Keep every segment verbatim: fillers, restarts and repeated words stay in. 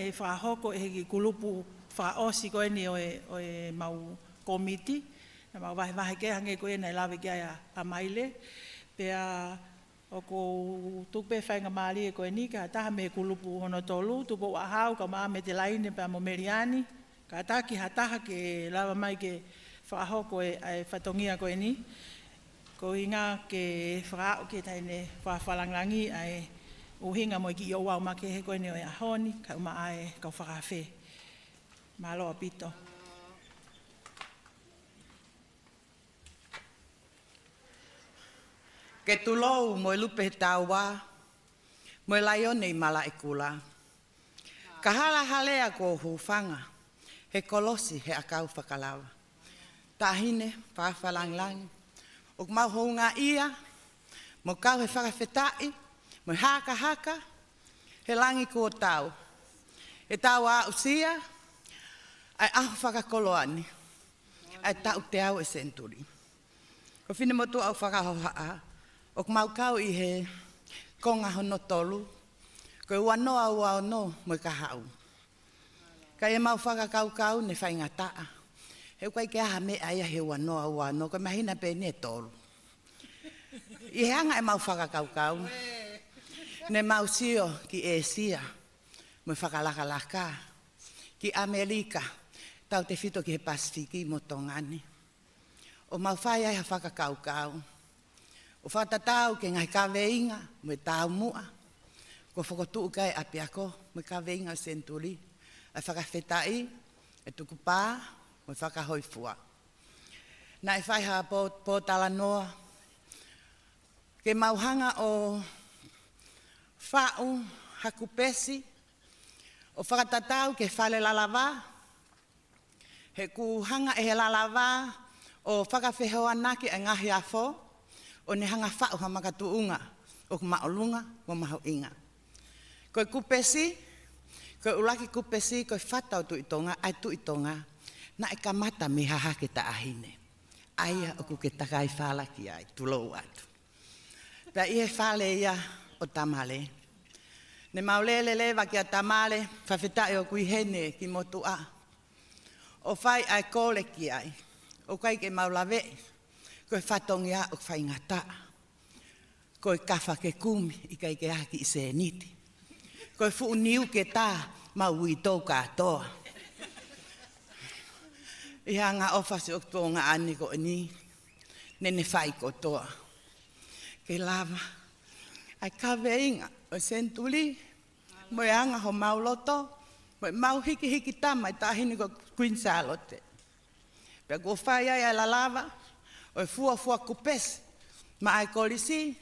ʻe fakahoko ʻe he kiʻi kulupu fakaʻosi ko eni ʻo e, ʻo e mau kōmiti. Naʻa mau vahevahe ki ai hangē ko ia naʻe lave ki ai ʻa, ʻa Maile. Pea ʻoku ou tuku pē faingamālie ko eni ki ha taha mei he kulupu hono tolu, Tupou ʻAhau, kae ʻumaʻā Metelaine pea mo Meliani. Kātaki ha taha ke lava mai ke fakahoko e, ʻa e fatongia ko eni. Ko e ʻuhinga ke fakaaʻu ki he taʻahine fakalangilangi ʻa e ʻuhinga mo e kiʻi ouau makehe ko eni ʻo e ʻaho ni, kae ʻumaʻā e kau fakaafe. Mālō ʻaupito. Ke tulou mo e lupe he taua, mo e laione ʻi Malaʻekula. Ka hala ha lea kuo u hūfanga, he kolosi he ʻakau fakalava. Taʻahine fakalangilangi, ʻoku mau houngaʻia mo kau he fakafetaʻi mo e hakahaka he langi kuo tau, he tau aʻusia ʻa e ʻaho fakakoloa ni, ʻa e taʻu teau ʻo e senituli. Ko e finemotuʻa ʻoku fakahohaʻa, ʻoku mau kau ʻi he konga hono tolu, ko e ua noa ua ono mo e kahaʻu. Ka ʻi heʻemau fakakaukau ne faingataʻa. He ʻoku ʻikai ke ʻi ai ha meʻa ia he ua noa ua ono, ko e māhina pē eni ʻe tolu. ʻI he anga ʻemau fakakaukau, ne mau sio ki ʻĒsia mo e fakalakalaka, ki ʻAmelika, tautefito ki he Pasifiki mo Tonga ni. ʻO mau fai ai ha fakakaukau ʻo fakatatau ki he ngaahi kaveinga mo e taumuʻa kuo fokotuʻu ki ai e ʻapiako mo e kaveinga ʻo e senituli, ʻa e fakafetaʻi, ʻa e tukupā mo e fakahōifua. Naʻe fai ha pō-, pōtalanoa ke mau hanga ʻo faʻu ha kupesi ʻo fakatatau ki he fale lalava, he ʻoku hanga ʻe he lalava ʻo fakafehoanaki ʻa e ngaahi afo, ʻo ne hanga faʻu ha makatuʻunga ʻoku māʻolunga mo mahuʻinga. Ko e kupesi, ko e ʻuluaki kupesi, ko e fata ʻo Tuʻi Tonga, ʻa e Tuʻi Tonga, naʻe kamata mei Hahake Taʻahine. ʻA ia ʻoku ke takai fala ki ai, tulou atu. Pea ʻi he fale ia ʻo Tamale. Ne mau lele leva kia Tamale, fakafetaʻi ʻoku ʻi heni e kiʻi motuʻa ʻo fai ʻa e kole ki ai. ʻOku ʻikai ke mau laveʻi, ko e fatongia ʻoku faingataʻa. Ko e kafa ke kumi, ʻikai ke ʻi ai ha kiʻi sēniti. Ko e fuʻu niu ke tā, mau uitou kātoa. ʻI he angaʻofa siʻoku tuongaʻane ko eni, ne ne fai kotoa ke lava ʻa e kaveinga ʻo e senituli, mo e anga homau loto, mo ʻemau hikihiki tama ʻi he taʻahine ko Kuini Sālote. Pea kuo fai ai ʻa e lalava ʻo e fuofua kupesi maʻa e kolisi,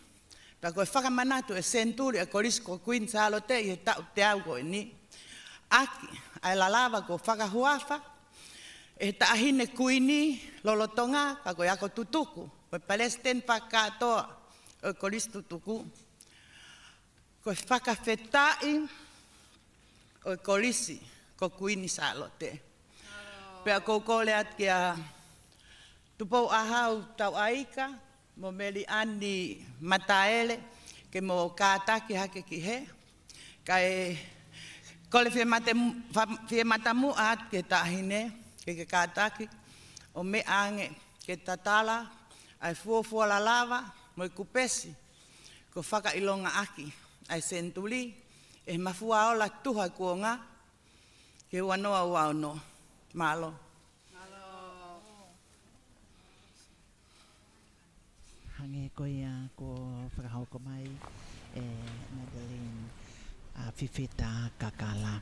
pea ko e fakamanatu ʻe he senituli ʻa e kolisi ko Kuini Sālote ʻi he taʻu teau ko eni, ʻaki ʻa e lalava kuo fakahuafa ʻe he taʻahine kuini lolotonga, pea ko e ako tutuku, ko e palesiteni fakakātoa ʻo e kolisi tutuku. Ko e fakafetaʻi ʻo e kolisi ko Kuini Sālote. Pea ʻoku ou kole atu kia Tupou ʻAhau Tauʻaika mo Meliani Mataele ke mo kātaki hake ki hē. Kae kole fie mate-, fa-, fie matamuʻa atu ki he taʻahine, ke ke kātaki ʻo meʻa ange ke tatala ʻa e fuofua lalava mo e kupesi kuo fakaʻilongaʻaki ʻa e senituli ʻe he Mafua Ola Tuha Kuonga ki he ua noa ua ono. Mālō. Hangē ko ia kuo fakahoko mai ʻe Madeline, ʻa, Fifita Kakala.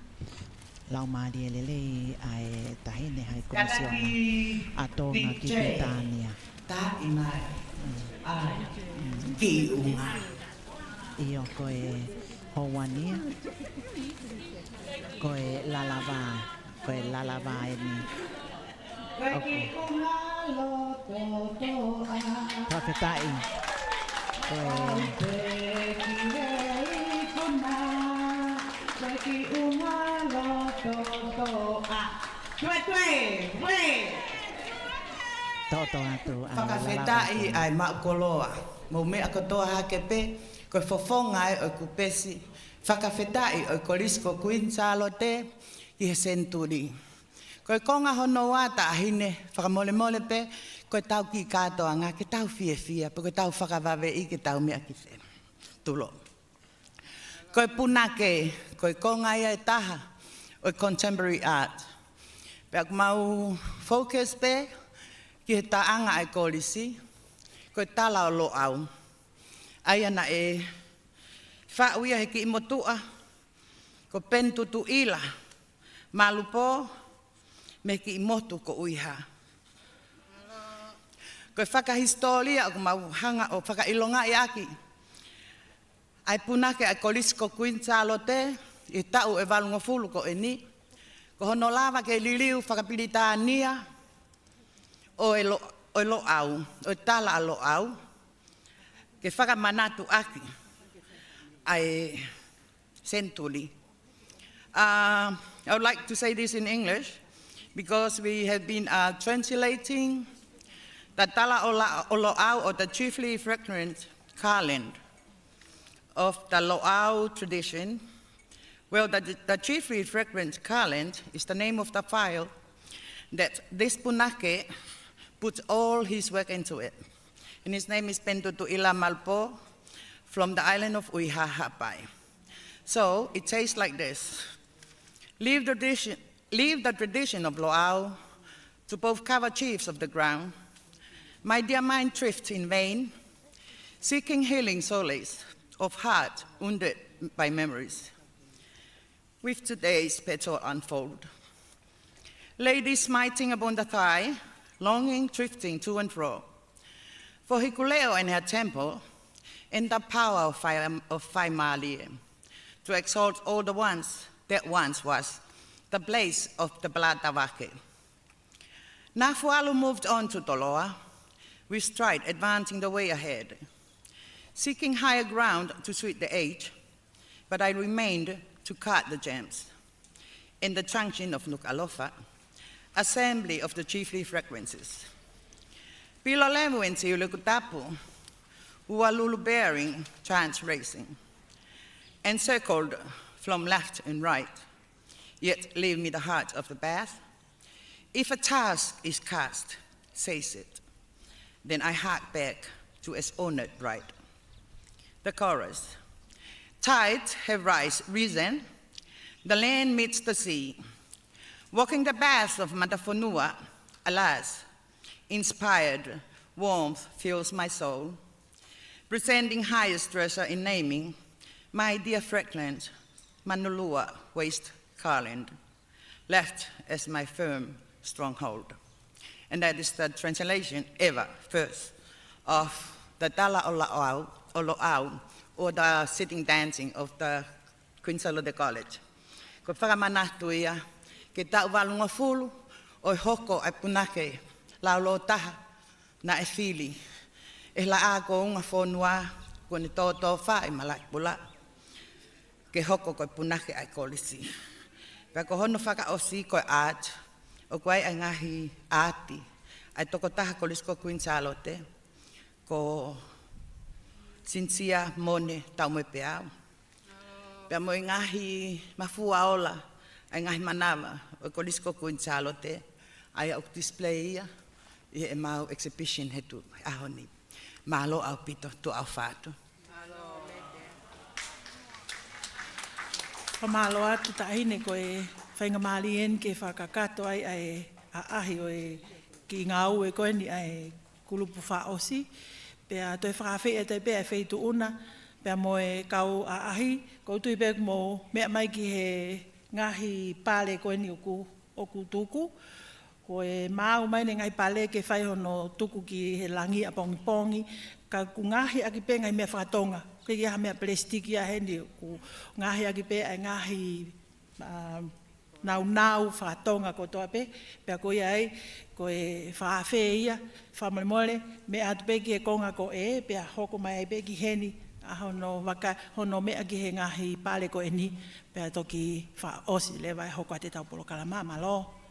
Laumālie lelei ʻa e taʻahine hai komisiona ʻa Tonga ki Peretania. Taʻi mai. ʻA, ki unga. ʻIo, ko e houa ni ia. Ko e lalava, ko e lalava eni. Ko e kiʻi unga loto toʻa. Fakafetaʻi. Ko e Ko e kiʻi unga loto toʻa. Toe, toe, toe. Toto atu ʻa e lalava. Fakafetaʻi ʻa e maʻu koloa. Mou meʻa kotoa hake pē, Ko e fofonga ē ʻo e kupesi fakafetaʻi ʻo e Kolisi ko Kuini Sālote ki he senituli. Ko e konga hono ua, Taʻahine, fakamolemole pē, ko ʻetau kiʻi kātoanga ke tau fiefia, pe ko ʻetau fakavaveʻi ke tau meʻa ki fē. Tulo. Ko e punake, ko e konga ia ʻe taha ʻo e contemporary art. Pea ʻoku mau focus pē ki he taʻanga ʻa e kolisi, ko e tala ʻo Loʻau. ʻA ia naʻe faʻu ia he kiʻi motuʻa ko Penututuʻila Malupō mei he kiʻi motu ko ʻUiha. Ko e fakahisitōlia ʻoku mau hanga ʻo fakaʻilongaʻi ʻaki ʻa e punake ʻa e Kolisi ko Kuini Sālote ʻi he taʻu ʻe valungofulu ko eni, ko hono lava ke liliu fakapilitānia ʻo e Lo-, ʻo e Loʻau, ʻo e tala ʻa Loʻau, ke fakamanatu ʻaki ʻa e senituli. Uh, I would like to say this in English because we have been, uh, translating the Tala ʻo La-, ʻo Loʻau, or the chiefly fragrant garland of the Loʻau tradition. Well, the, the chiefly fragrant garland is the name of the file that this punake puts all his work into it. And his name is Penututuʻila Malupō from the island of ʻUiha, Haʻapai. So it says like this. Leave the tradition, leave the tradition of Loʻau to both kava chiefs of the ground. My dear mind drifts in vain, seeking healing solace of heart wounded by memories. With today's petal unfold. Lady smiting upon the thigh, longing drifting to and fro. For Hikuleʻo and her temple, and the power of Fai-, of Faimālie, to exalt all the once that once was the place of the Palata Vake. Nafualu moved on to Toloa, with stride advancing the way ahead, seeking higher ground to suit the age, but I remained to guard the gems in the junction of Nukuʻalofa, assembly of the chiefly fragrances. Pilolemu and Siulekutapu, Ualulu bearing, chance racing, encircled from left and right, yet leave me the heart of the path. If a task is cast, says it, then I hark back to its honored right. The chorus. Tides have rise, risen, the land meets the sea. Walking the paths of Matafonua, alas, inspired warmth fills my soul. Presenting highest treasure in naming my dear fragrant Manulua waste garland, left as my firm stronghold. And that is the translation ever first of the Tala ʻo Loʻau, ʻo Loʻau, or the sitting dancing of the Kuini Sālote College. Ko e fakamanatu ia ki he taʻu valungofulu ʻo e hoko ʻa e punake laulōtaha naʻe fili ʻe he Laʻā Kounga Fonua, ko eni Tōtōfā ʻi Malaʻipula, ke hoko ko e punake ʻa e kolisi. Pea ko hono fakaʻosi ko e art, ʻoku ʻi ai ʻa e ngaahi ʻaati ʻa e tokotaha Kolisi ko Kuini Sālote, ko Sinisia Mone Taumoepeau. Pea mo e ngaahi mafua ola ʻa e ngaahi manava ʻo e Kolisi ko Kuini Sālote, ʻa ia ʻoku display ia ʻi heʻemau exhibition he tuʻu he ʻaho ni. Mālō ʻaupito, tuʻa ʻofa atu. Fakamālō atu Taʻahine, ko e faingamālie eni ke fakakakato ai ʻa e ʻaʻahi ʻo e kiʻi ngāue ko eni ʻa e kulupu fakaʻosi, pea toe fakaafeʻi atu ai pē ʻa e feituʻu na, pea mo e kau ʻaʻahi, ʻoku ou tui pē ʻoku mou meʻa mai ki he ngaahi pale ko eni ʻoku, ʻoku tuku. Ko e maau mai ʻene ngaahi pale ke fai hono tuku ki he langi ʻapongipongi, ka ʻoku ngaohi ʻaki pē ngaahi meʻa faka-Tonga. ʻOku ʻikai ha meʻa palesitiki ia heni, ʻoku ngaohi ʻaki pē ʻa e ngaahi, ā, naunau faka-Tonga kotoa pē, pea ko ia ai, ko e fakaafeʻi ia, fakamolemole, meʻa atu pē ki he konga ko ē, pea hoko mai ai pē ki heni, ʻa hono vaka, hono meʻa ki he ngaahi pale ko eni, pea toki fakaʻosi leva ʻa e hoko atu ʻetau polokalama, mālō.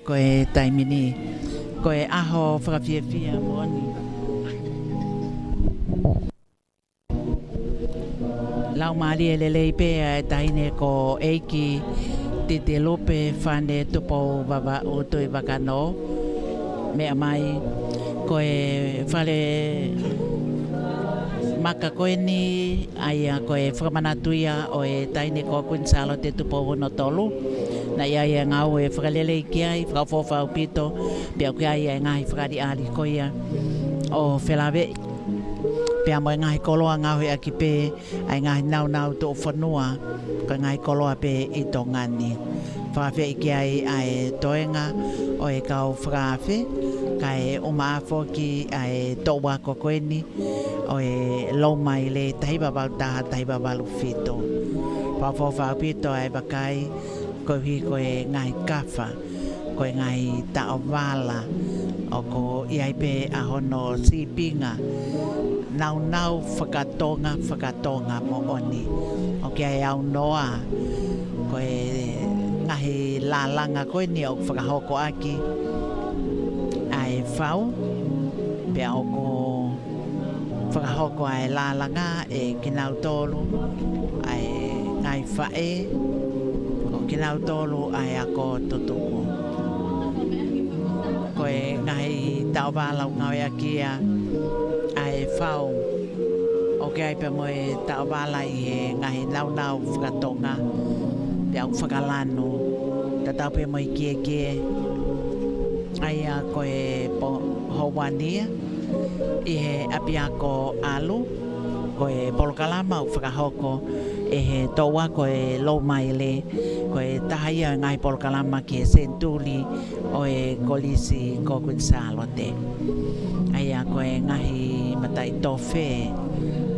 Ko e taimi ni, ko e ʻaho fakafiefia moʻoni. Laumālie lelei pē ʻa e taʻahine ko ʻEiki Titilupe Fane Tupou Vavaʻu Tuʻivakanō, meʻa mai ko e fale maka ko eni, ʻa ia ko e fakamanatu ia ʻo e taʻahine ko Kuini Sālote Tupou Hono Tolu. Naʻe ʻi ai e ngāue fakalelei ki ai, fakaʻofoʻofa ʻaupito, pea ʻoku ʻi ai e ngaahi fakaʻaliʻali ko ia ʻo felāveʻi pea mo e ngaahi koloa, ngāueʻaki pē ʻa e ngaahi nāunau tuʻufonua, ko e ngaahi koloa pē ʻi Tonga ni. Fakafeʻi ki ai ʻa e toenga ʻo e kau fakaafe, kae ʻumaʻā foki ʻa e toʻu ako ko eni ʻo e Loumaile taha hiva valu taha, taha hiva valu fitu. Fakaʻofoʻofa ʻaupito ʻa e vakai, koeʻuhi ko e ngaahi kafa, ko e ngaahi taʻovala, ʻoku ʻi ai pē ʻa hono sīpinga, nāunau fakatonga, fakatonga moʻoni. ʻOku ʻi ai e aunoa, ko e ngaahi lālanga ko eni ʻoku fakahoko ʻaki ʻa e fau, pea ʻoku fakahoko ʻa e lālanga ʻe kinautolu ʻa e ngaahi faʻē, ʻo kinautolu ʻa e ako tutuku. Ko e ngaahi taʻovala ʻoku ngāueʻaki ia ʻa e fau, ʻoku ʻi ai pea mo e taʻovala ʻi he ngaahi nāunau fakatonga, pea ʻoku fakalanu, tatau pē mo e kiekie, ʻa ia ko e pō houa ni ia, ʻi he ʻapiako ʻalu, ko e polokalama ʻoku fakahoko ʻe he toʻu ako ʻo e Loumaile, ko e taha ia ʻo e ngaahi polokalama ki he senituli ʻo e Kolisi ko Kuini Sālote. ʻA ia ko e ngaahi mataʻitofe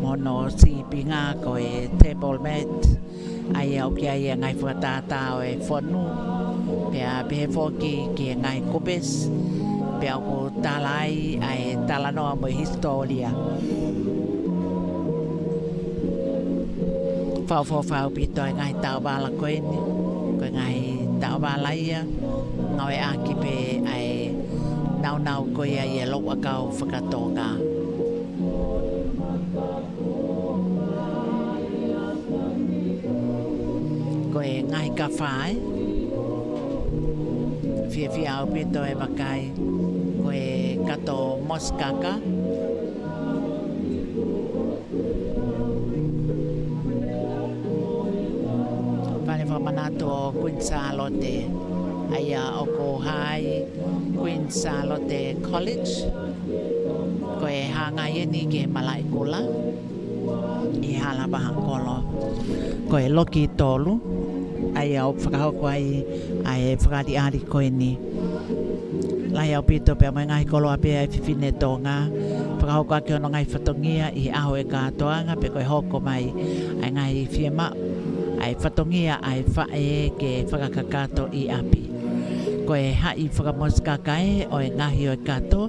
mo hono sīpinga, ko e table mat, ʻa ia ʻoku ʻi ai e ngaahi fakatātā ʻo e fonu, pea pehē foki ki he ngaahi kupesi, pea ʻoku tala ai ʻa e talanoa mo e hisitōlia. Fakaʻofoʻofa ʻaupito ʻa e ngaahi taʻovala ko eni, ko e ngaahi taʻovala ia ngāueʻaki pē ʻa e nāunau ko ia ʻi he louʻakau fakatonga. Ko e ngaahi kafa ē, fiefia ʻaupito e vakai, ko e kato mosikaka. Fale fakamanatu ʻo Kuini Sālote, ʻa ia ʻoku hā ai Kuini Sālote College, ko e hāngai eni ki he malaʻekula ʻi Halavaʻakolo. Ko e loki tolu, ʻa ia ʻoku fakahoko ai ʻa e fakaʻaliʻali ko eni. Lahi ʻaupito pea mo e ngaahi koloa pē ʻa e fefine Tonga, fakahoko ʻaki hono ngaahi fatongia ʻi he ʻaho ʻo e kātoanga, pe ko e hoko mai ʻa e ngaahi fiemaʻu ʻa e fatongia ʻa e faʻē ke fakakakato ʻi ʻapi. Ko e haʻi fakamosikaka ē ʻo e ngaohi ʻo e kato,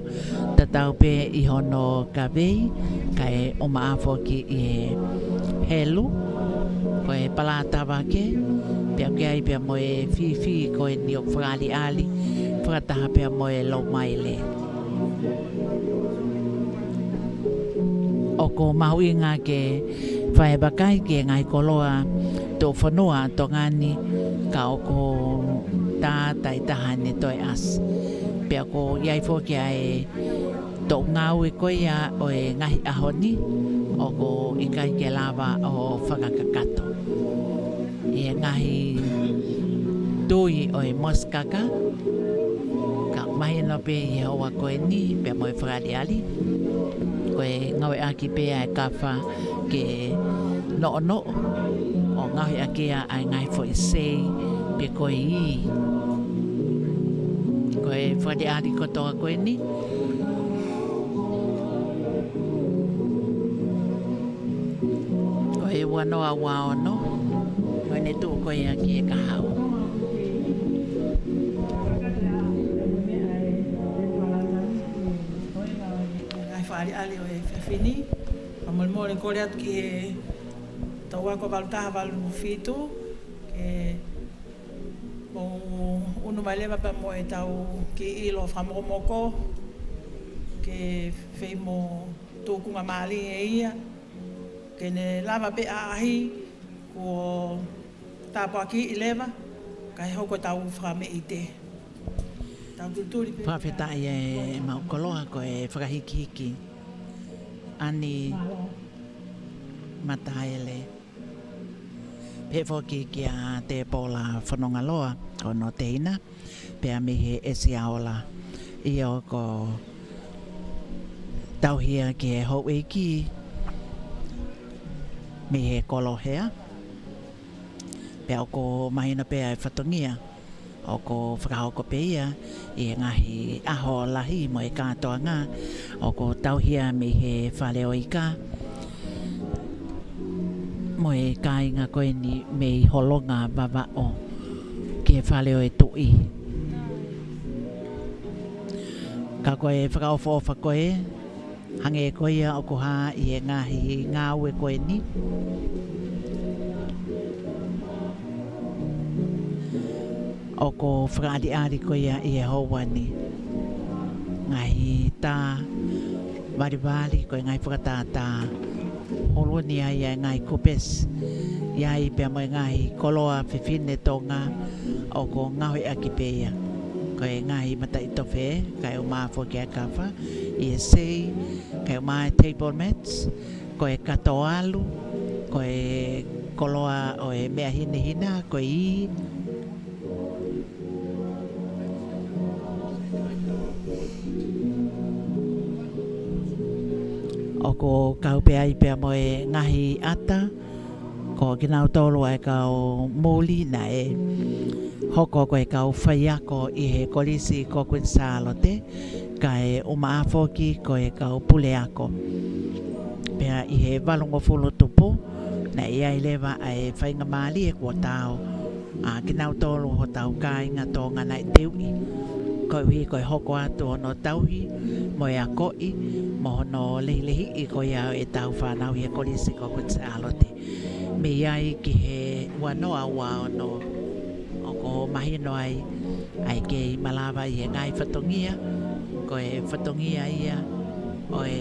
tatau pē ʻi hono kavei, kae ʻumaʻā foki ʻi he helu, ko e palata vake, pea ʻoku ʻi ai pea mo e fīfī ko eni ʻoku fakaʻaliʻali, fakataha pea mo e loumaile. ʻOku mahuʻinga ke fai e vakai ki he ngaahi koloa tuʻufonua ʻa Tonga ni, ka ʻoku tā taʻitaha ʻene toe ʻasi. Pea ʻoku ʻi ai foki ʻa e toʻu ngāue ko ia ʻo e ngaahi ʻaho ni, ʻoku ʻikai ke lava ʻo fakakakato ʻi he ngaahi tui ʻo e mosikaka, ka mahino pē ʻi he houa ko eni, pea mo e fakaʻaliʻali, ko e ngāueʻaki pē ʻa e kafa ke noʻonoʻo, ʻo ngaohi ʻaki ia ʻa e ngaahi foʻi sei, pe ko e ī. Ko e fakaʻaliʻali kotoa ko eni, ko e ua noa ua ono, ko ʻene tuʻu ko ia ki he kahaʻu. Ngaahi fakaʻaliʻali ʻo e efiafi ni, fakamolemole kole atu ki he toʻu ako valu taha valu fitu, ke ʻOku ʻunu mai leva pea mo ʻetau kiʻi ʻilo fakamokomoko ke fai mo tūkunga mālie ia, ke ne lava pē ʻaʻahi kuo tāpuakiʻi leva, kae hoko ʻetau fakameʻite. Tau tutuli pē. Fakafetaʻi e maʻu koloa ko e fakahikihiki ʻa e Mataele. Pehē foki kia Tēpola Fonongaloa, ko hono teina, pea mei he ʻEsiaola. ʻIo, ʻoku tauhi ia ki he houʻeiki mei he Kolohea. Pea ʻoku mahino pē ʻa e fatongia ʻoku fakahoko pē ia ʻi he ngaahi ʻaho lahi mo e kātoanga, ʻoku tauhi ia mei he fale ʻo e ika mo e kāinga ko eni mei Holonga Vavaʻu ki he fale ʻo e tuʻi. Ka ko e fakaʻofoʻofa ko ē, hangē ko ia ʻoku hā ʻi he ngaahi ngāue ko eni, ʻoku fakaʻaliʻali ko ia ʻi he houa ni. Ngaahi tā valivali, ko e ngaahi fakatātā, hulu ni ai ʻa e ngaahi kupesi, ʻi ai pea mo e ngaahi koloa fefine Tonga ʻoku ngaohi ʻaki pē ia. Ko e ngaahi mataʻitofe, kae ʻumaʻā foki ʻa e kafa, ʻi he sei, kae ʻumaʻā e table mats, ko e kato alu, ko e koloa ʻo e meʻa hinehina, ko e ī. ʻOku kau pē ai pea mo e ngaahi ʻata, ko kinautolu ʻa e kau muli naʻe hoko ko e kau faiako ʻi he Kolisi ko Kuini Sālote, kae ʻumaʻā foki ko e kau puleako. Pea ʻi he valungofulu tupu, naʻe ʻi ai leva ʻa e faingamālie kuo tau, ʻa kinautolu hotau kāinga Tonga naʻe teuʻi, koeʻuhi ko e hoko atu hono tauhi mo e akoʻi mo hono lehilehiʻi ko ia ʻetau fānau ʻi he Kolisi ko Kuini Sālote. Mei ai ki he ua noa ua ono, ʻoku mahino ai ʻa e kei malava ʻi he ngaahi fatongia, ko e fatongia ia ʻo e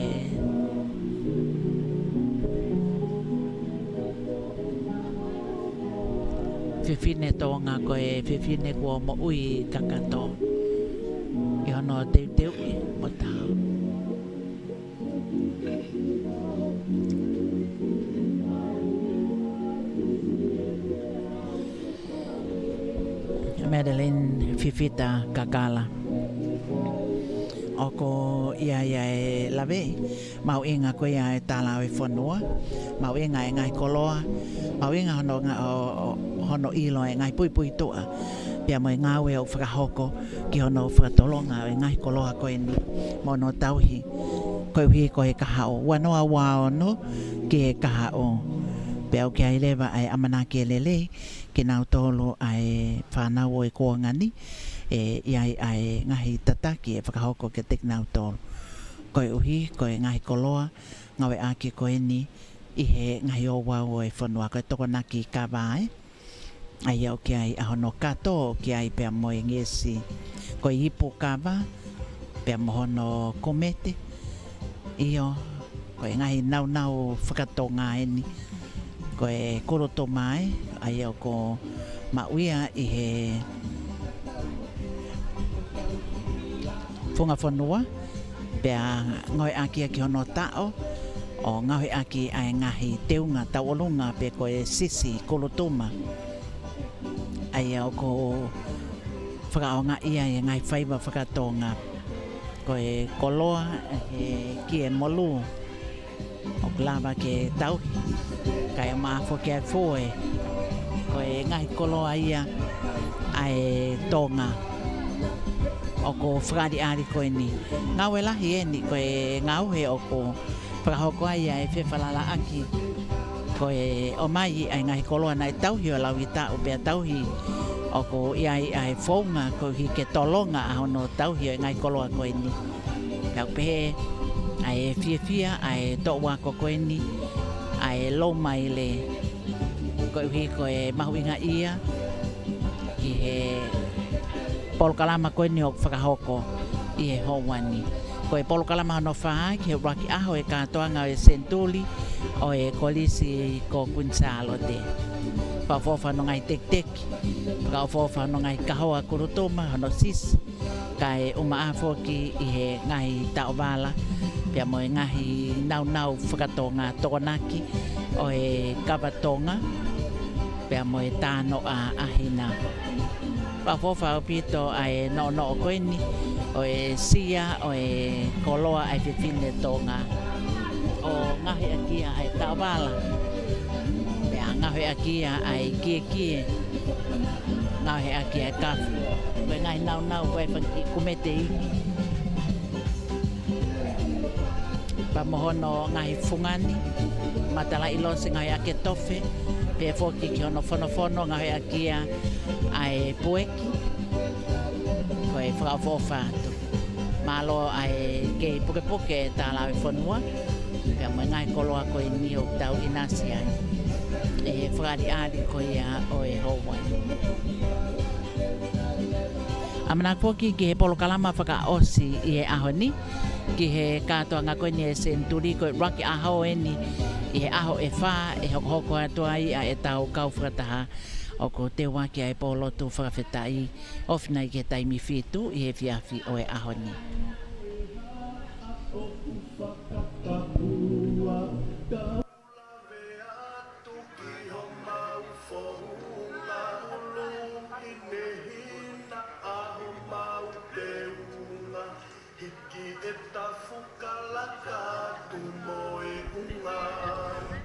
fefine Tonga, ko e fefine kuo moʻui kakato ʻi hono teuteuʻi mo tau. Madeline Fifita Kakala. ʻOku ʻi ai ʻa e lave, mahuʻinga ko ia e tala ʻo e fonua, mahuʻinga e ngaahi koloa, mahuʻinga hono nga-, ʻo, ʻo, hono ʻilo e ngaahi puipuituʻa, pea mo e ngāue ʻoku fakahoko ki hono fakatolonga ʻo e ngaahi koloa ko eni mo hono tauhi, koeʻuhi ko e kahaʻu, ua noa ua ono ki he kahaʻu. Pea ʻoku ʻi ai leva ʻa e ʻamanaki ʻe lelei kinautolu ʻa e fānau ʻo e kuonga ni, ʻe ʻi ai ʻa e ngaahi tataki ʻe fakahoko kiate kinautolu. Koeʻuhi ko e ngaahi koloa ngāueʻaki ko eni ʻi he ngaahi ouau ʻo e fonua, ko e tokonaki kava, ē. ʻA ia ʻoku ʻi ai ʻa hono kato, ʻoku ʻi ai pea mo e ngeʻesi, ko e ipu kava, pea mo hono komete. ʻIo, ko e ngaahi naunau faka-Tonga eni, ko e kulutuma, ē, ʻa ia ʻoku maʻu ia ʻi he funga fonua, pea ngāueʻaki ia ki hono taʻo, ʻo ngāueʻaki ʻa e ngaahi teunga tauʻolunga pe ko e sisi kulutuma. ʻA ia ʻoku fakaʻaongaʻi ia ʻi he ngaahi faiva faka-Tonga. Ko e koloa, ʻa e kiʻi molū ʻoku lava ke tauhi, kae ʻumaʻā foki ʻa e foe. Ko e ngaahi koloa ia ʻa e Tonga ʻoku fakaʻaliʻali ko eni. Ngāue lahi eni, ko e ngāue ʻoku fakahoko ai ʻa e fefalalaʻaki, ko e ʻomai ʻa e ngaahi koloa naʻe tauhi ʻo lauʻitaʻu pea tauhi, ʻoku ʻi ai ʻa e founga koeʻuhi ke tolonga ʻa hono tauhi ʻo e ngaahi koloa ko eni. Pea ʻoku pehē ʻa e fiefia ʻa e toʻu ako ko eni, ʻa e Loumaile, koeʻuhi ko e mahuʻinga ia ʻi he polokalama ko eni ʻoku fakahoko ʻi he houa ni. Ko e polokalama hono fā ki he ʻuluaki ʻaho e kātoanga ʻo e senituli ʻo e Kolisi ko Kuini Sālote. Fakaʻofoʻofa hono ngaahi tekiteki, fakaʻofoʻofa hono ngaahi kahoa kulutuma, hono sisi, kae ʻumaʻā foki ʻi he ngaahi taʻovala, pea mo e ngaahi naunau fakatonga tokonaki ʻo e kava Tonga, pea mo e tānoʻa ʻa hina. Fakaʻofoʻofa ʻaupito ʻa e noʻonoʻo ko eni ʻo e sia ʻo e koloa ʻa e fefine Tonga. ʻO ngaohi ʻaki ia ʻa e taʻovala. Pea ngaohi ʻaki ia ʻa e kiekie. Ngaohi ʻaki ʻa e kafu. Ko e ngaahi naunau ko e fanga kiʻi kumete iiki. Pea mo hono ngaahi fungani, matalaʻilosi ngaohi ʻaki e tofe, pea foki ki hono fonofono ngaohi ʻaki ia ʻa e pueki, ko e fakaʻofoʻofa atu. Mālō ʻa e kei pukepuke e tālāuefonua, pea mo e ngaahi koloa ko eni ʻoku tau ʻinasi ai ʻi he fakaʻaliʻali ko ia ʻo e houa ni. ʻAmanaki foki ki he polokalama fakaʻosi ʻi he ʻaho ni, ki he kātoanga ko eni e senituli ko e ʻuluaki ʻaho eni ʻi he ʻaho ʻe fā ʻe hokohoko atu ai ʻa ʻetau kau fakataha ʻoku teuaki ʻa e pōlotu fakafetaʻi ofi nai ki he taimi fitu ʻi he efiafi ʻo e ʻaho ni.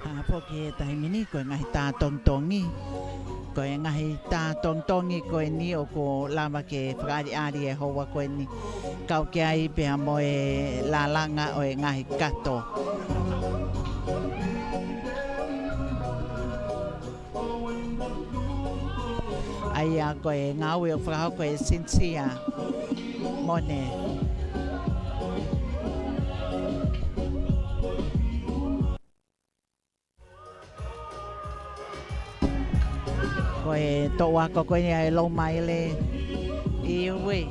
ʻA foki he taimi ni ko e ngaahi tā tongitongi. Ko e ngaahi tā tongitongi ko eni ʻoku lava ke fakaʻaliʻali e houa ko eni. Kau ki ai pea mo e lalanga ʻo e ngaahi kato. ʻA ia ko e ngāue ʻoku fakahoko ʻe Cynthia Mone. Ko e toʻu ako ko eni ʻa e Loumaile. ʻIo ē.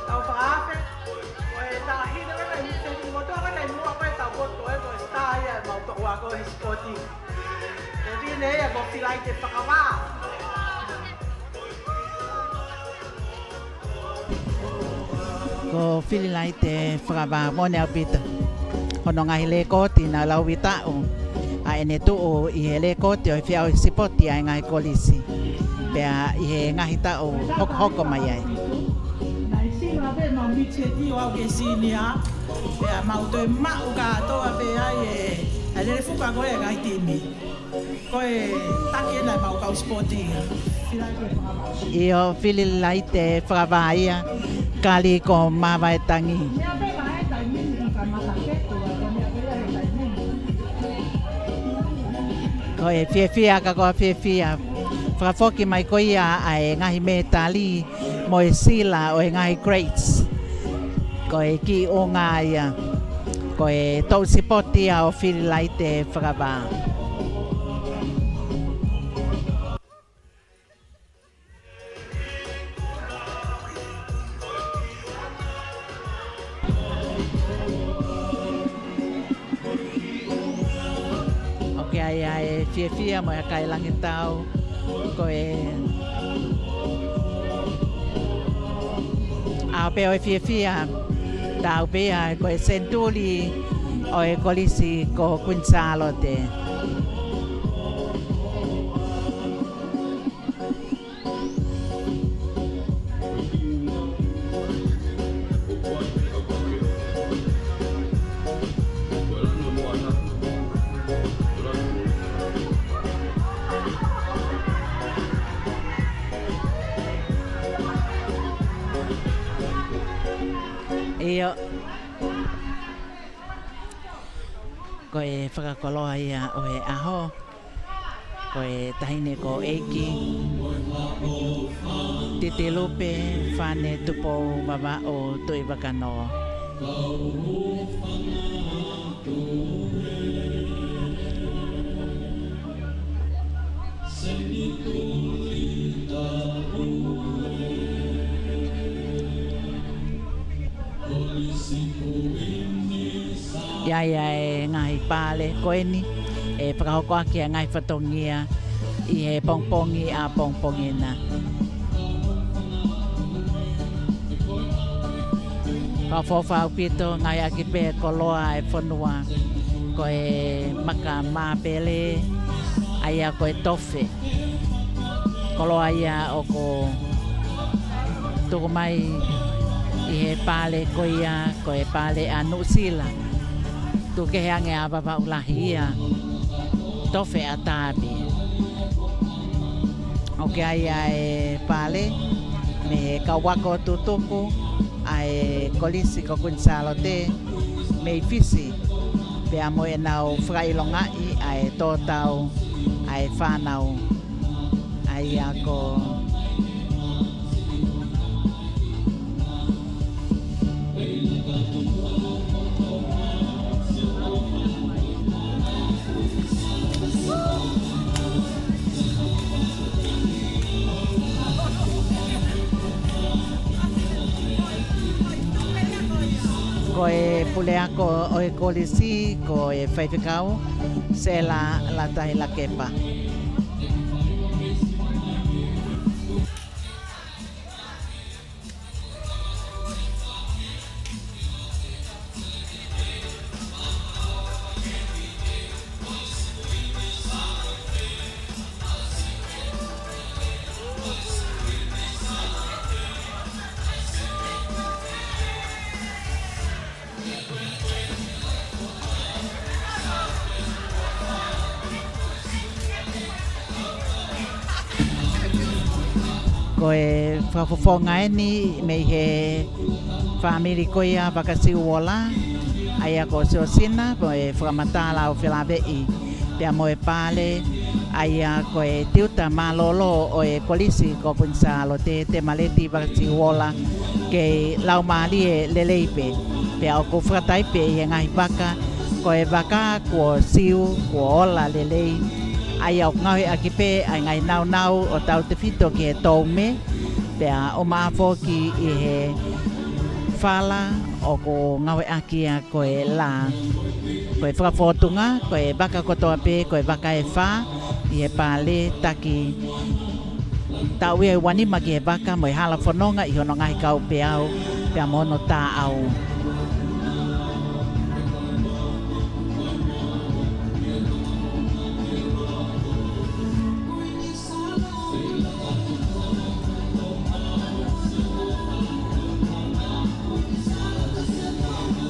Tau fakaafe, ko e taʻahine ko ē naʻe muse ki moto ko ē naʻe muʻa ko ē tau poto ē ko e star ia ʻemau toʻu ako he sipoti. Ko Fililaite Fakavā. Ko Fililaite Fakavā, moʻoni ʻaupito. Hono ngaahi lēkooti naʻe laui taʻu ʻa ʻene tuʻu ʻi he lēkooti ʻo e fie ʻaho sipoti ʻa e ngaahi kolisi. Pea ʻi he ngaahi taʻu hokohoko mai ai. Naʻe sino ʻa pē mau miti e tio au ke sinia. Pea mau toe maʻu kātoa pē ai e, ʻa e lele fuka ko ē ngaahi timi. Ko e taki ena ʻemau kau sipoti. ʻIo, Fililaite Fakavā ia, kali ko Mavaetangi. Ko e fiefia ka ko e fiefia. Fakafoki mai ko ia ʻa e ngaahi mētali mo e sila ʻo e ngaahi crates. Ko e kiʻi ʻuhinga ia. Ko e toʻu sipoti ia ʻo Fililaite Fakavā. ʻOku ʻi ai ʻa e fiefia mo e kakai langitau. Ko e ʻaho pē ʻo e fiefia, tau pē ia ko e senituli ʻo e kolisi ko Kuini Sālote. Ko e fakakoloa ia ʻo e ʻaho, ko e taʻahine ko ʻEiki Titilupe Fane Tupou Vavaʻu Tuʻivakanō. ʻI ai ʻa e ngaahi pale ko eni ʻe fakahoko ʻaki ʻa e ngaahi fatongia ʻi he pongipongi ʻapongipongi na. Fakaʻofoʻofa ʻaupito, ngāueʻaki pē koloa e fonua, ko e maka māpele, ʻa ia ko e tofe. Koloa ia ʻoku tuku mai ʻi he pale ko ia, ko e pale ʻa Nuʻusila. Tuku kehe ange ʻa Vavaʻu lahi ia, tofe ʻa Taapi. ʻOku ʻi ai ʻa e pale mei he kau ako tutuku ʻa e Kolisi ko Kuini Sālote mei Fisi, pea mo ʻenau fakaʻilongaʻi ʻa e tō tau ʻa e fānau, ʻa ia ko Ko e puleako ʻo e kolisi, ko e faifekau Sela Latahi Lakepa. Ko e fakafofonga eni mei he fāmili ko ia Vakasiuola, ʻa ia ko Siosina, ko e fakamatala ʻo felāveʻi pea mo e pale, ʻa ia ko e tiuta mālōlō ʻo e kolisi ko Kuini Sālote, Temaleti Vakasiuola, kei laumālie lelei pē. Pea ʻoku fakataipe ʻi he ngaahi vaka, ko e vaka kuo siu, kuo ola lelei, ʻa ia ʻoku ngāueʻaki pē ʻa e ngaahi naunau ʻo tautefito ki he toume, pea ʻumaʻā foki ʻi he fala ʻoku ngāueʻaki ia ko e lā. Ko e fakafōtunga, ko e vaka kotoa pē, ko e vaka ʻe fā ʻi he pale taki. Taʻu ia ʻe uanima ki he vaka mo e hala fononga ʻi hono ngaahi kaupeau pea mo hono tāʻau.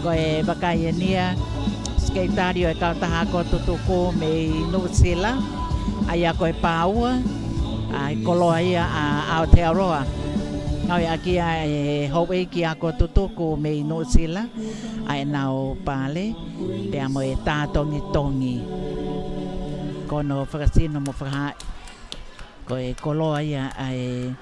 Ko e vaka ia eni ia, sekelitali ʻo e kautaha ako tutuku mei Nuʻusila, ʻa ia ko e Pāua, ʻa e koloa ia ʻa Aotearoa. Ngāueʻaki ia ʻe he houʻeiki ako tutuku mei Nuʻusila ʻa ʻenau pale, pea mo e tā tongitongi. Ko hono fakasino mo fakahā ko e koloa ia ʻa e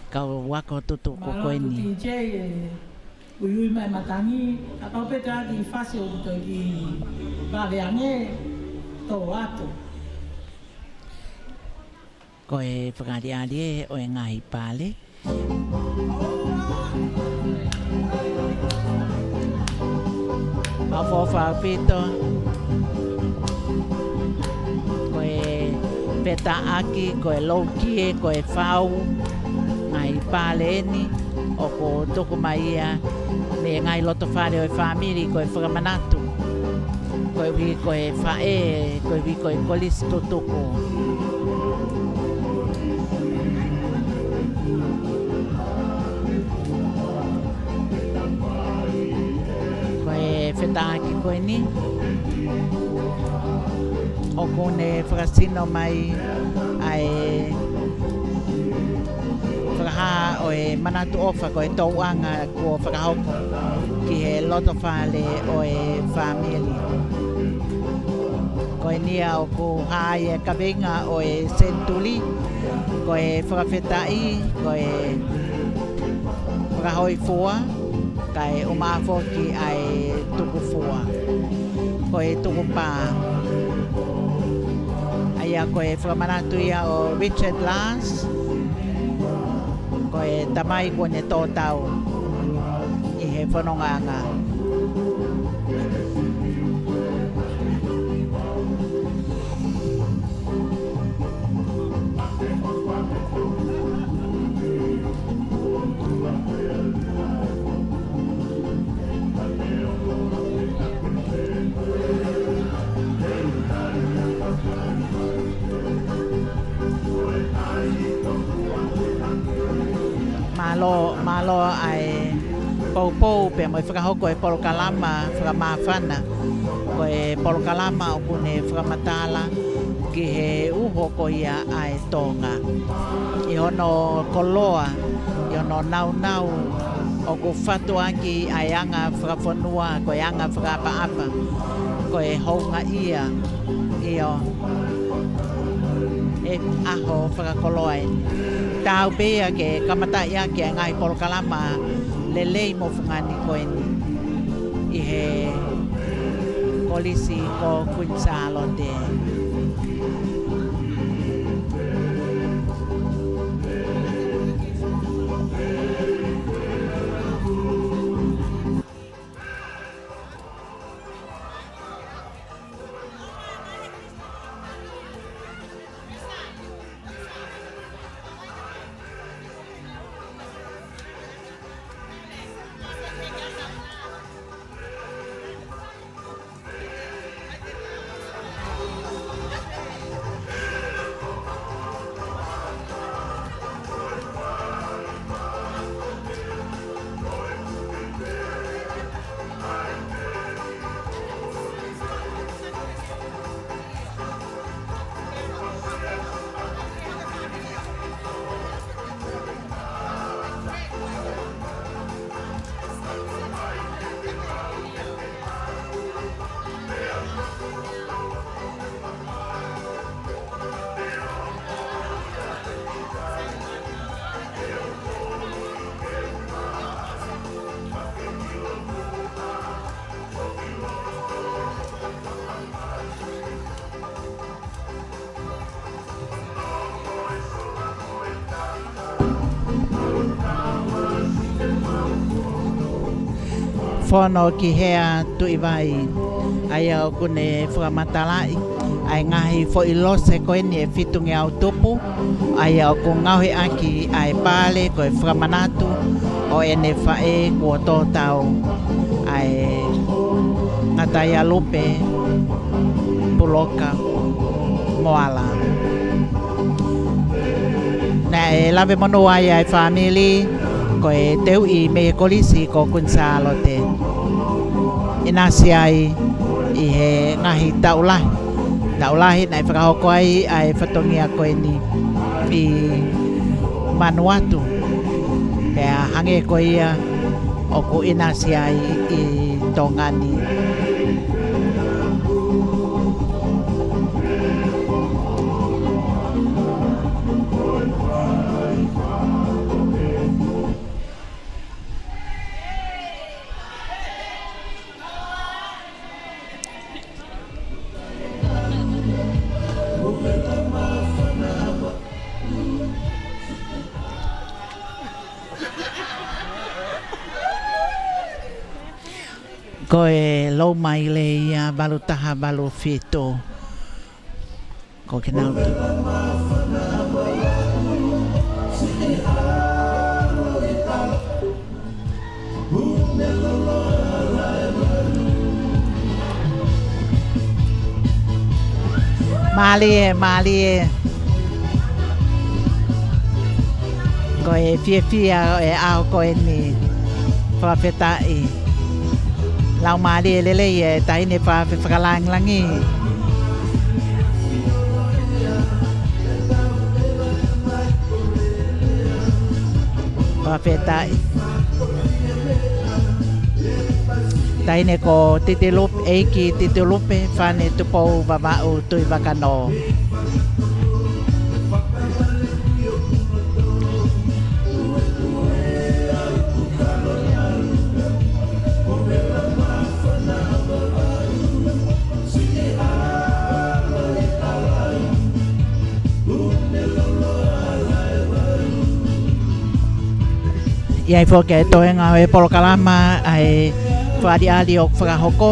kau ako tutuku ko eni. Mālō atu D J e uiui mai matangi, kapau pē te ʻaki fasi ʻo toe kiʻi vave ange, tō atu. Ko e fakaʻaliʻali ē ʻo e ngaahi pale. Fakaʻofoʻofa ʻaupito. Ko e fetaʻaki, ko e loukie, ko e fau, ngaahi pale eni ʻoku tuku mai ia mei he ngaahi lotofale ʻo e fāmili, ko e fakamanatu koeʻuhi ko e faʻē, koeʻuhi ko e kolisi tutuku. Ko e fetaʻaki ko eni ʻoku ne fakasino mai ʻa e faka- Hā ʻo e manatu ʻofa ko e tōʻonga kuo fakahoko ki he loto fale ʻo e fāmili. Ko eni ia ʻoku hā ai e kaveinga ʻo e senituli, ko e fakafetaʻi, ko e fakahōifua, kae ʻumaʻā foki ʻa e tukufua. Ko e tukupā. ʻA ia ko e fakamanatu ia ʻo Richard Lars, ko e tamai kuo ne tō tau ʻi he fonongaʻanga. Mālō, mālō ʻa e poupou pea mo e fakahoko e polokalama fakamāfana. Ko e polokalama ʻoku ne fakamatala ki he uho ko ia ʻa e Tonga. ʻI hono koloa, ʻi hono nāunau, ʻoku fatu ʻaki ʻa e anga fakafonua, ko e anga fakaʻapaʻapa, ko e houngaʻia, ʻio, e ʻaho fakakoloa eni. Taau pē ia ke kamataʻi ʻaki e ngaahi polokalama lelei mo fungani ko eni ʻi he kolisi ko Kuini Sālote. Fono ki Hea Tuʻivai, ʻa ia ʻoku ne fakamatalaʻi ʻa e ngaahi foʻi lose ko eni ʻe fitungeau tupu, ʻa ia ʻoku ngaohi ʻaki ʻa e pale ko e fakamanatu ʻo ʻene faʻē kuo tō tau, ʻa e Ngataia Lupe Puloka Moala. Naʻe lave monū ai ʻa e fāmili, ko e teuʻi mei he kolisi ko Kuini Sālote. ʻInasi ai ʻi he ngaahi taʻu lahi. Taʻu lahi naʻe fakahoko ai ʻa e fatongia ko eni ʻi Vanuatu. Pea hangē ko ia ʻoku ʻinasi ai ʻi Tonga ni. Ko e Loma Ilei ia, valu taha valu fitu. Ko kinautolu. Mālie, mālie. Ko e fiefia ʻo e ʻaho ko eni. Fakafetaʻi. Laumālie lelei e taʻahine fakafe-, fakalāngilangi. Fakafetaʻi. Taʻahine ko Titilupe, ʻEiki Titilupe Fane Tupou Vavaʻu Tuʻivakanō. ʻI ai foki e toenga ʻo e polokalama ʻa e fakaʻaliʻali ʻoku fakahoko,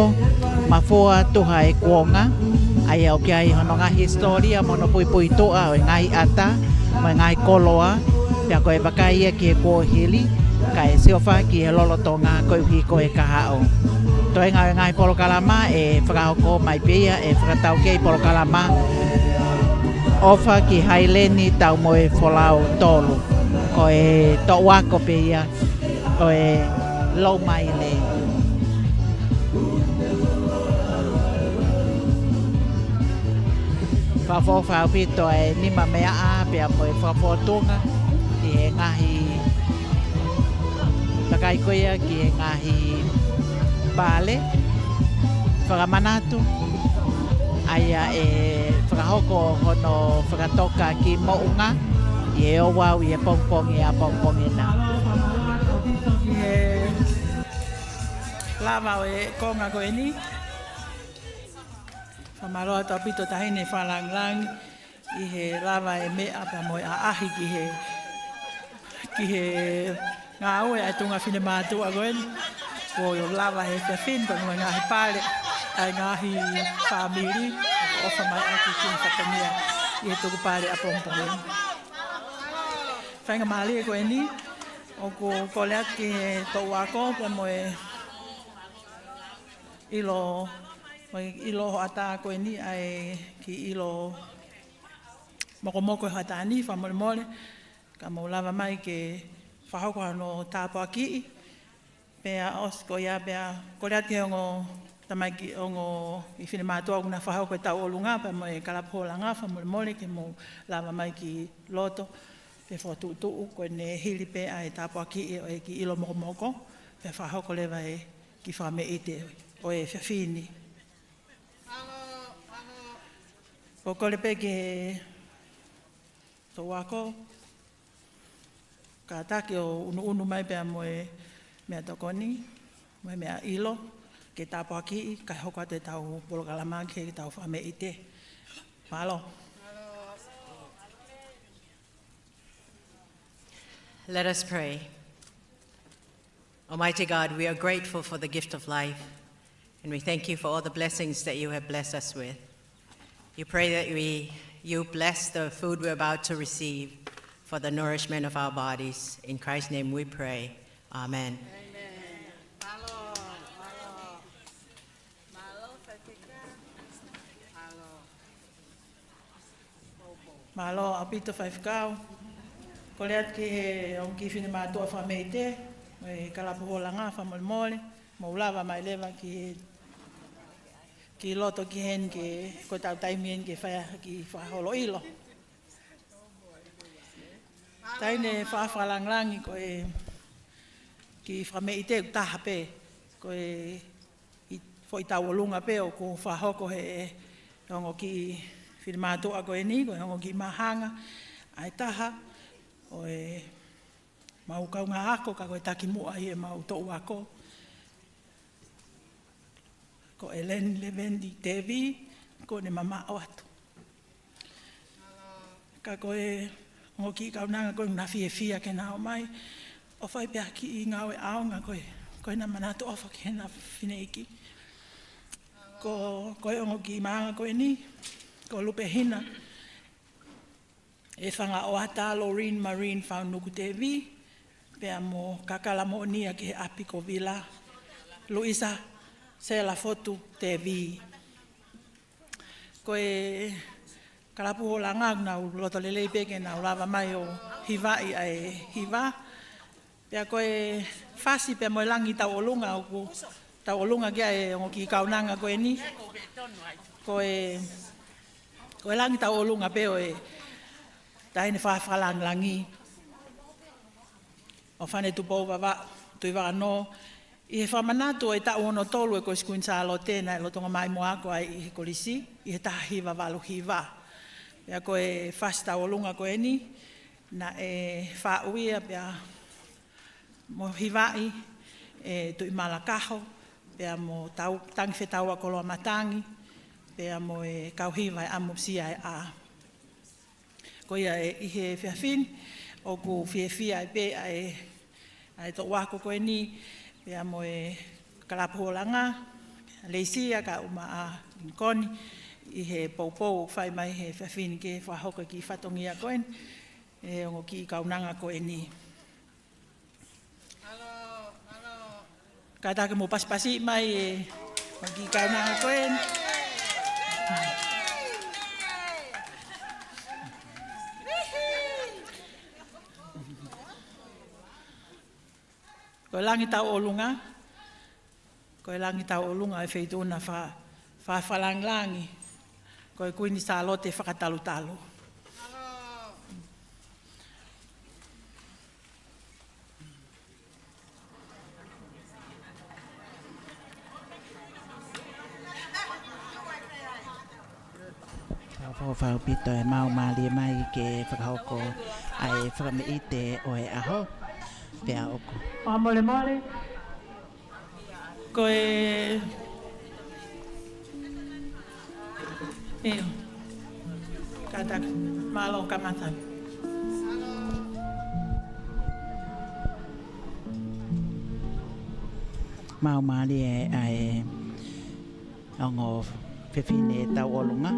Mafua Tuha e Kuonga, ʻa ia ʻoku ʻi ai hono ngaahi hisitōlia mo hono puipuituʻa ʻo e ngaahi ʻata mo e ngaahi koloa, pea ko e vakai ia ki he kuohili, kae siofi ki he lolotonga koeʻuhi ko e kahaʻu. Toenga ʻo e ngaahi polokalama ʻe fakahoko mai pē ia ʻe he fakataukei polokalama, ʻOfa ki Haileni Taumoefolau Tolu, ko e toʻu ako pē ia ʻo e Loumaile. Fakaʻofoʻofa ʻaupito e nima meaʻa pea mo e fakafōtunga ʻi he ngaahi vakai ko ia ki he ngaahi pale. Fakamanatu, ʻa ia ʻe fakahoko hono fakatoka ki Moʻunga ʻi he ouau ʻi he pongipongi ʻapongipongi na. Fakamālō atu ʻaupito ki he lava ʻo e konga ko eni. Fakamālō atu ʻaupito Taʻahine Fakalāngilangi ʻi he lava e meʻa pea mo e ʻaʻahi ki he, ki he ngāue ʻa e tuʻunga finemātuʻa ko eni. Kuo lava he efiafi ni pea mo e ngaahi pale ʻa e ngaahi fāmili, ʻofa mai ʻaki ki he fatongia ʻi he tukupale ʻapongipongi. Faingamālie ko eni, ʻoku kole atu ki he toʻu ako pea mo e ʻilo, mo e ʻilo hoʻatā ko eni ʻa e kiʻi ʻilo mokomoko ʻi he hoʻatā ni, fakamolemole, ka mou lava mai ke fakahoko hano tāpuakiʻi. Pea ʻosi ko ia pea kole atu ki he ongo tamaiki, ongo kiʻi finemātuʻa ʻoku na fakahoko e tauʻolunga pea mo e kalapu holanga, fakamolemole ke mou lava mai ki loto ke fokotuʻutuʻu, ko ʻene hili pē ʻa e tāpuakiʻi ʻo e kiʻi ʻilo mokomoko, pea fakahoko leva e kiʻi fakameʻite ʻo e efiafi ni. Ko e kole pē ki he toʻu ako, kātaki ʻo unuunu mai pea mo e meʻatokoni mo e meʻaʻilo ke tāpuakiʻi kae hoko atu ʻetau polokalama ki heʻetau fakameʻite. Mālō. Let us pray. Almighty God, we are grateful for the gift of life, and we thank you for all the blessings that you have blessed us with. You pray that we, you bless the food we're about to receive for the nourishment of our bodies. In Christ's name we pray. Amen. Amen. Mālō, mālō. Mālō, faifekau. Mālō. Mālō ʻaupito faifekau. Kole atu ki he ongo kiʻi finemātuʻa fakameʻite, ʻo e kalapu holanga, fakamolemole, mou lava mai leva ki, ki loto ki heni ke, ko ʻetau taimi eni ke fai ha kiʻi fakaholo ʻilo. Taʻahine Fakalāngilangi, ko e kiʻi fakameʻite ʻoku taha pē, ko e kiʻi foʻi tauʻolunga pē ʻoku fakahoko he ongo kiʻi finemātuʻa ko eni, ko e ongo kiʻi māhanga ʻa e taha ʻo ʻemau kaungā ako, ka ko e takimuʻa ʻi heʻemau toʻu ako, ko ʻEleni Leveni Tevi, kuo ne mamaʻo atu. Ka ko e ongo kiʻi kaunanga ko ē naʻa fiefia ke na ō mai ʻo fai pē ha kiʻi ngāue ʻaonga ko ē, ko ʻena manatu ʻofa ki heʻena fineʻeiki. Ko, ko e ongo kiʻi māhanga ko eni, ko Lupehina ʻEfangaʻoata Loreen Marine Faunuku Tevi, pea mo Kakala Moʻonia ki he ʻapi ko Vila, Luisa Sela Fotu Tevi. Ko e kalapu holanga ʻoku nau loto lelei pē ke nau lava mai ʻo hivaʻi ʻa e hiva. Pea ko e fasi pea mo e langi tauʻolunga ʻoku tauʻolunga ki ai e ongo kiʻi kaunanga ko eni. Ko e, ko e langi tauʻolunga pē ʻo e Taʻahine Fakalāngilangi. ʻo Fane Tupou Vavaʻu Tuʻivakanō, ʻi he fakamanatu ʻo e taʻu ono tolu ʻo e Kuini Sālote naʻe lolotonga maʻu mo ako ai ʻi he kolisi, ʻi he taha hiva valu hiva. Pea ko e fasi tauʻolunga ko eni, naʻe faʻu ia pea mo hivaʻi ʻe Tuʻimalakaho, pea mo Tau-, Tangifetaua Koloamatangi, pea mo e kau hiva ʻe ʻAmusia ʻe ʻA. Ko ia ē ʻi he efiafi ni, ʻoku fiefia ai pē ʻa e, ʻa e toʻu ako ko eni, pea mo e kalapu holanga, Leisia kae ʻumaʻā Linikoni, ʻi he poupou ʻoku fai mai he efiafi ni ke fakahoko e kiʻi fatongia ko eni, ʻe he ongo kiʻi kaunanga ko eni. Kātaki mou pasipasi mai ē, ʻa e kiʻi kaunanga ko eni. Ko e langi tauʻolunga, ko e langi tauʻolunga ʻo e feituʻu naʻa fa-, fa-, fakalāngilangi, ko e Kuini Sālote fakatalutalu. Tau fakaʻaupito e mau mālie mai ke fakahoko ʻa e fakameʻite ʻo e ʻaho, pea ʻoku. Fakamolemole. Ko e, ʻio. Kātaki, mālō kamata. Mau mālie ʻa e ongo fefine tauʻolunga.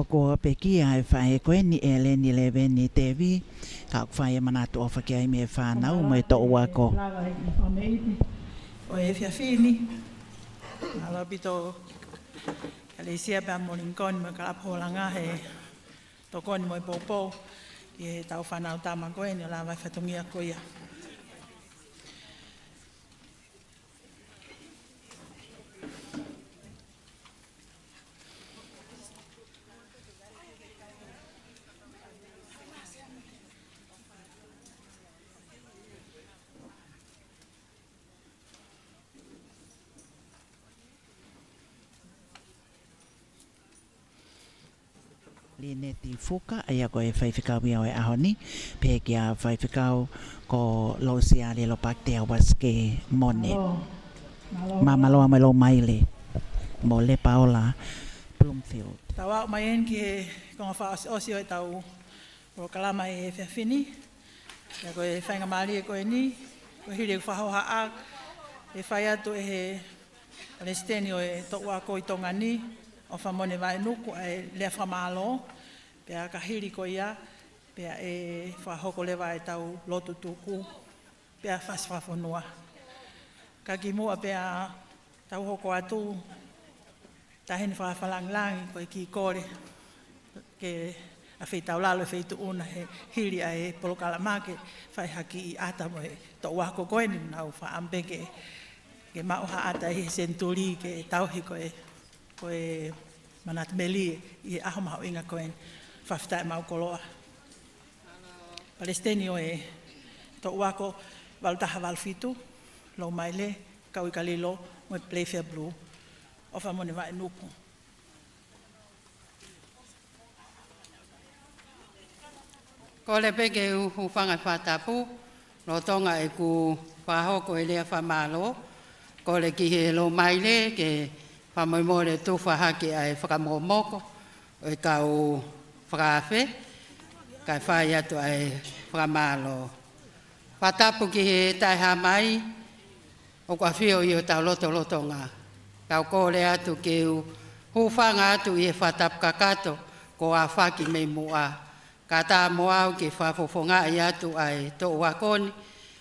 Kuo pekia e faʻē ko eni ʻe Leni Leveni Tevi, ka ʻoku fai e manatu ʻofa ki ai mei he fānau mo e toʻu ako. Lava e fāmili ʻo e efiafi ni. Mālō ʻaupito kia Leisia pea mo Lincoln mo e kalapu holanga he tokoni mo e poupou ki heʻetau fānau tama ko eni ʻo lava e fatongia ko ia. Lineti Fuka, ʻa ia ko e faifekau ia ʻo e ʻaho ni, pehē kia faifekau ko Losiale Lopaktea Uasike Mone. Mālō. Mālō. Mālō mo e Lomaile. Mo Lepaola Bloomfield. Tau aʻu mai eni ki he konga fakaʻosiʻosi ʻo ʻetau polokalama he efiafi ni. ʻA ia ko e faingamālie ko eni, ko e hili ʻeku fakahohaʻa, ʻe fai atu ʻe he Palesiteni ʻo e Toʻu Ako ʻi Tonga ni, ʻOfamone Vaenuku, ʻa e lea fakamālō, pea ka hili ko ia, pea ʻe fakahoko leva ʻetau lotu tuku, pea fasi fakafonua. Ka kimuʻa pea tau hoko atu, Taʻahine Fakafalangilangi, ko e kiʻi kole ke ʻafeitaulalo e Feituʻu na he hili ʻa e polokalama ke fai ha kiʻi ʻata mo e toʻu ako ko eni, nau fakaʻamu pē ke, ke maʻu ha ʻata ʻi he senituli ke tauhi ko e, ko e manatu melie ʻi he ʻaho mahuʻinga ko eni. Fakafetaʻi maʻu koloa. Palesiteni ʻo e Toʻu Ako valu taha valu fitu, Lomaile Kauikalilo mo e Playfair Blue, ʻOfamone Vaenuku. Kole pē ke u hūfanga he fakatapu, lolotonga ʻeku fakahoko e lea fakamālō, kole ki he Lomaile ke fakamolemole tufa hake ʻa e fakamokomoko ʻo e kau fakaafe, kae fai atu ʻa e fakamālō. Fakatapu ki he Taʻehāmai, ʻoku ʻafio ʻi hotau lotolotonga. Kau kole atu ke u hūfanga atu ʻi he fakatapu kakato kuo ʻafaki mei muʻa. Kae ʻatā mo au ke fakafofongaʻi atu ʻa e toʻu ako ni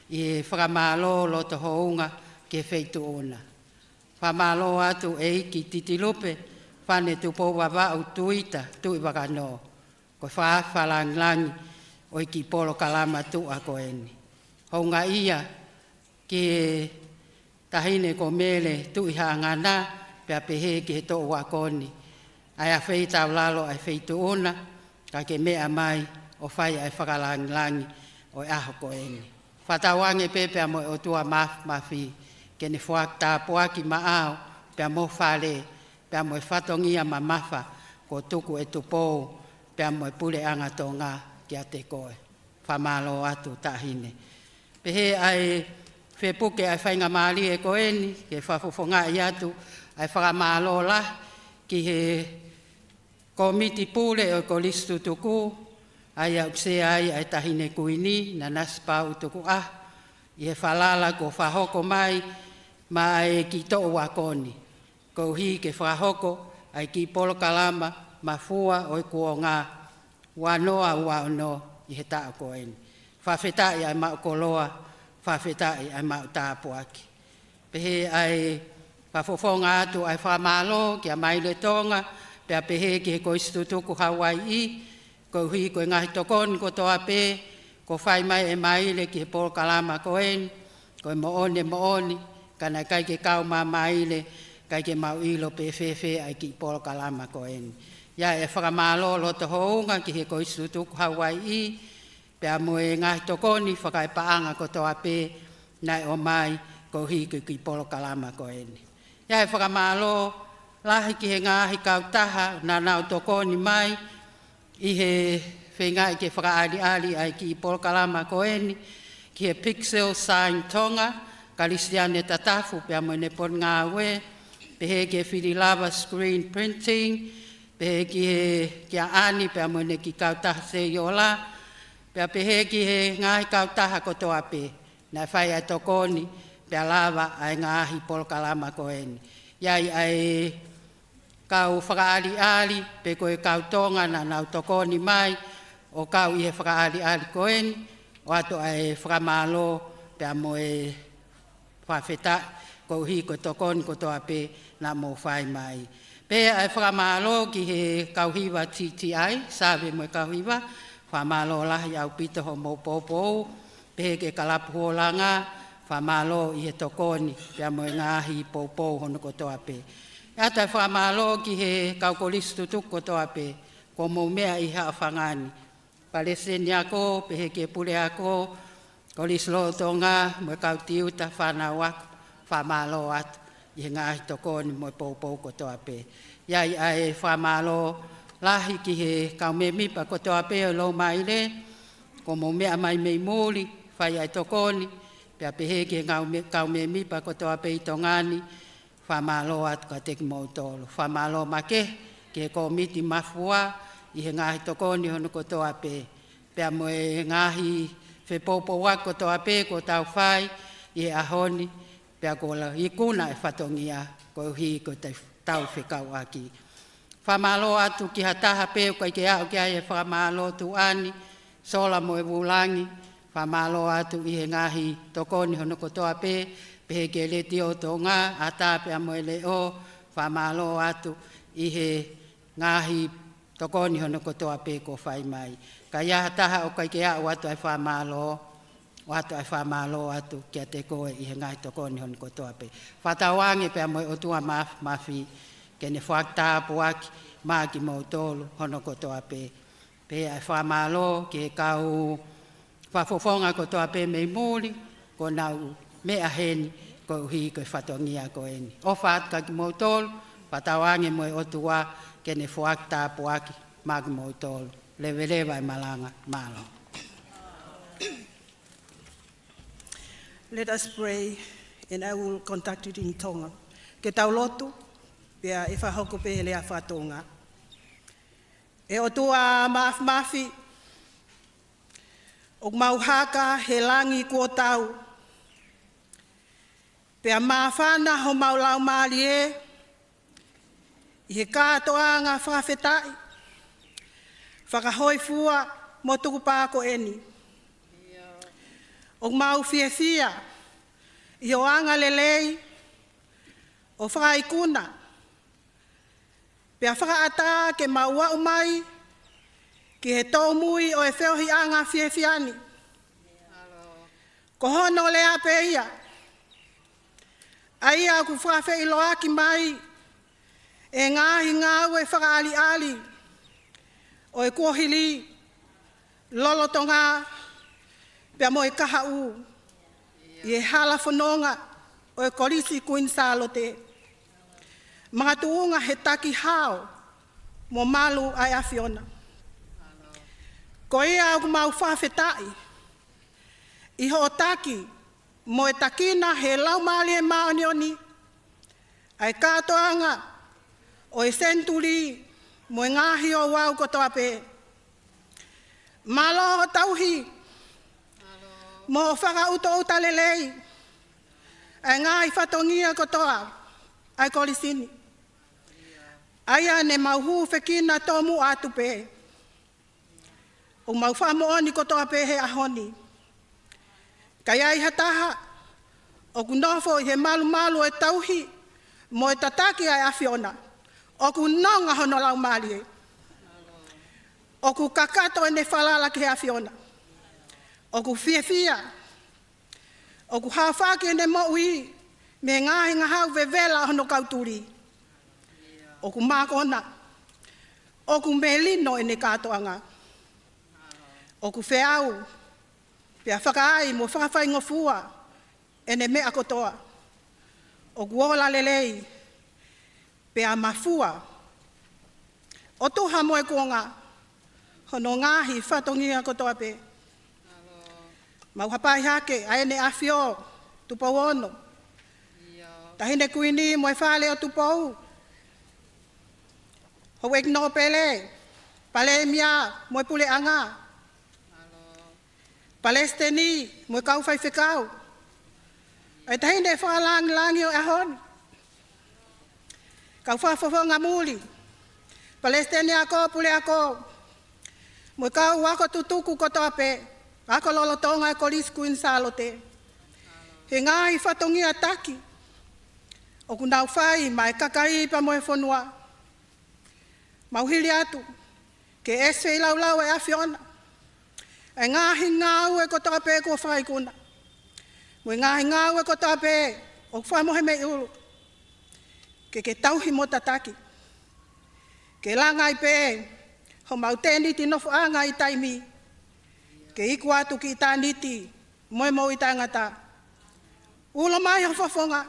ʻi he fakamālō loto hounga ki he Feituʻu na. Fakamālō atu ʻEiki Titilupe Fane Tupou Vavaʻu Tuita Tuʻivakanō, ko e fakafalangilangi ʻo e kiʻi polokalama tuʻa ko eni. Houngaʻia ki he Taʻahine ko Mele Tuʻihaʻangana, pea pehē ki he toʻu ako ni, ʻa e ʻafeitaulalo ʻa e Feituʻu na, ka ke meʻa mai ʻo fai ʻa e fakalangilangi ʻo e ʻaho ko eni. Fakatauange pē pea mo e ʻOtua Māfimafi ke ne foaki tāpuaki maʻau pea mo e fale, pea mo e fatongia mamafa kuo tuku ʻe Tupou pea mo e Puleʻanga Tonga kiate koe. Fakamālō atu Taʻahine. Pehē ʻa e fepuke ʻa e faingamālie ko eni ke fakafofongaʻi atu ʻa e fakamālō lahi ki he Kōmiti Pule ʻo e Kolisi Tutuku, ʻa ia ʻoku sea ai ʻa e Taʻahine Kuini, Nanasipauʻu Tukuʻaho, ʻi he falala kuo fakahoko mai maʻa e kiʻi toʻu ako ni, koeʻuhi ke fakahoko ʻa e kiʻi polokalama Mafua ʻo e Kuonga ua noa ua ono ʻi he taʻu ko eni. Fakafetaʻi ʻa e maʻu koloa, fakafetaʻi ʻa e maʻu tāpuaki. Pehē ʻa e fakafofonga atu ʻa e fakamālō kia Maile Tonga, pea pehē ki he Kolisi Tutuku Hauaiʻi, koeʻuhi ko e ngaahi tokoni kotoa pē kuo fai mai ʻe Maile ki he polokalama ko eni, ko e moʻoni, moʻoni, ka naʻe ʻikai ke kau mai ʻa Maile, ʻikai ke mau ʻilo pe fēfē ʻa e kiʻi polokalama ko eni. ʻA ia ʻe fakamālō loto hounga ki he Kolisi Tutuku Hauaiʻi, pea mo e ngaahi tokoni fakaepaʻanga kotoa pē naʻe ʻomai koeʻuhi ko e kiʻi polokalama ko eni. ʻA ia ʻe fakamālō lahi ki he ngaahi kautaha naʻa nau tokoni mai ʻi he feingaʻi ke fakaʻaliʻali ʻa e kiʻi polokalama ko eni, ki he Pixel Sign Tonga, Kalisiane Tatafu pea mo ʻene potungāue, pehē ki he Fililava Screen Printing, pehē ki he, kia ʻAni pea mo ʻene kiʻi kautaha Seiola, pea pehē ki he ngaahi kautaha kotoa pē naʻe fai ʻa e tokoni pea lava ʻa e ngaahi polokalama ko eni. ʻA ia ʻa e kau fakaʻaliʻali, pe ko e kau Tonga naʻa nau tokoni mai, ʻo kau ʻi he fakaʻaliʻali ko eni, ʻoatu ʻa e fakamālō pea mo e fakafetaʻi, koeʻuhi ko e tokoni kotoa pē naʻa mou fai mai. Pea ʻa e fakamālō ki he kau hiva T T I, Save mo e kau hiva, fakamālō lahi ʻaupito hoʻomou poupou, pehē ki he kalapu Huolanga, fakamālō ʻi he tokoni, pea mo e ngaahi poupou hono kotoa pē. ʻOatu ʻa e fakamālō ki he kau kolisi tutuku kotoa pē, kuo mou meʻa ʻi haʻa fanga ni. Palesiteni ako, pehē ki he puleako, Kolisi Lolotonga, mo e kau tiuta, fānau ako, fakamālō atu ʻi he ngaahi tokoni mo e poupou kotoa pē. ʻI ai ʻa e fakamālō lahi ki he kau mēmipa kotoa pē ʻo e Lomaile, kuo mou meʻa mai mei muli, fai ʻa e tokoni, pea pehē ki he ngau me-, kau mēmipa kotoa pē ʻi Tonga ni, fakamālō atu kiate kimoutolu. Fakamālō makehe ki he kōmiti mafua ʻi he ngaahi tokoni hono kotoa pē. Pea mo e ngaahi fepoupouaki kotoa pē kuo tau fai ʻi he ʻaho ni, pea kuo lava ikuna e fatongia koeʻuhi ko e tau fekauʻaki. Fakamālō atu ki ha taha pē ʻoku ʻikai ke aʻu ki ai e fakamālō tuʻa ni, Sola mo e Vulangi, fakamālō atu ʻi he ngaahi tokoni hono kotoa pē, pehē ki he Letiō Tonga, ʻAtā pea mo e Leʻo, fakamālō atu ʻi he ngaahi tokoni hono kotoa pē kuo fai mai. Ka ʻi ai ha taha ʻoku ʻikai ke aʻu atu ʻa e fakamālō, ʻoatu ʻa e fakamālō atu kiate koe ʻi he ngaahi tokoni hono kotoa pē. Fakatauange pea mo e ʻOtua Māfimafi ke ne foaki tāpuaki maʻa kimoutolu hono kotoa pē. Pea ʻa e fakamālō ki he kau fakafofonga kotoa pē mei muli, kuo nau meʻa heni koeʻuhi ko e fatongia ko eni. ʻOfa atu kiate kimoutolu, fakatauange mo e ʻOtua ke ne foaki tāpuaki maʻa kimoutolu. Leveleva e malanga, mālō. Let us pray, and I will conduct it in Tonga. Ke tau lotu, pea ʻe fakahoko pē he lea faka-Tonga. ʻE ʻOtua Māfimafi, ʻoku mau haka he langi kuo tau, pea māfana homau laumālie ʻi he kātoanga fakafetaʻi, fakahōifua mo tukupā ko eni. ʻOku mau fiefia ʻi hoʻo angalelei ʻo fakaikuna, pea fakaʻatā ke mau aʻu mai ki he tōmui ʻo e feohiʻanga fiefia ni. Ko hono lea pē ia, ʻa ia ʻoku fakafeʻiloaki mai e ngaahi ngāue fakaʻaliʻali ʻo e kuohili, lolotonga, pea mo e kahaʻu, ʻi he hala fononga ʻo e Kolisi Kuini Sālote, makatuʻunga he taki hao mo malu ʻa e ʻAfiona. Ko ia ʻoku mau fakafetaʻi ʻi hoʻo taki mo e takina he Laumālie Māʻoniʻoni ʻa e kātoanga ʻo e senituli mo e ngaahi ouau kotoa pē. Mālō hoʻo tauhi mo hoʻo fakaʻutoʻuta lelei ʻa e ngaahi fatongia kotoa ʻa e kolisi ni, ʻa ia ne mau hūfekina tōmuʻa atu pē. ʻOku mau fakamoʻoni kotoa pē he ʻaho ni, ka ʻi ai ha taha ʻoku nofo ʻi he malumalu ʻo e tauhi mo e tataki ʻa e ʻAfiona, ʻoku nonga hono laumālie, ʻoku kakato ʻene falala ki he ʻAfiona, ʻoku fiefia, ʻoku haofaki ʻene moʻui mei he ngaahi ngahau vevela ʻo hono kau tuli, ʻoku mākona, ʻoku melino ʻene kātoanga, ʻoku feau, pea fakaai mo fakafaingofua ʻene meʻa kotoa, ʻoku ola lelei, pea mafua ʻo tuha mo e kuonga hono ngaahi fatongia kotoa pē. Mau hapai hake ʻa ʻEne ʻAfio, Tupou Ono, Taʻahine Kuini mo e Fale ʻo Tupou, Houʻeiki Nōpele, Palēmia mo e Puleʻanga, Palesiteni mo e kau faifekau, ʻa e Taʻahine Fakalāngilangi ʻo e ʻaho ni, Kau fakafofonga muli, Palesiteni Ako, Puleako, mo e kau ako tutuku kotoa pē, ako lolotonga e Kolisi Kuini Sālote. He ngaahi fatongia taki ʻoku nau fai maʻa e kakai pea mo e fonua. Mau hili atu ke ʻesi feilaulau ʻe he ʻAfiona ʻa e ngaahi ngāue kotoa pē kuo fakaikuna, mo e ngaahi ngāue kotoa pē ʻoku fakamohe mei ʻulu. Ke ke tauhi mo tataki, ke langa ai pē homau tēniti nofoʻanga ʻi taimi, ke iku atu ki ʻitāniti mo e moʻui taʻengata. Ulo mai ho fofonga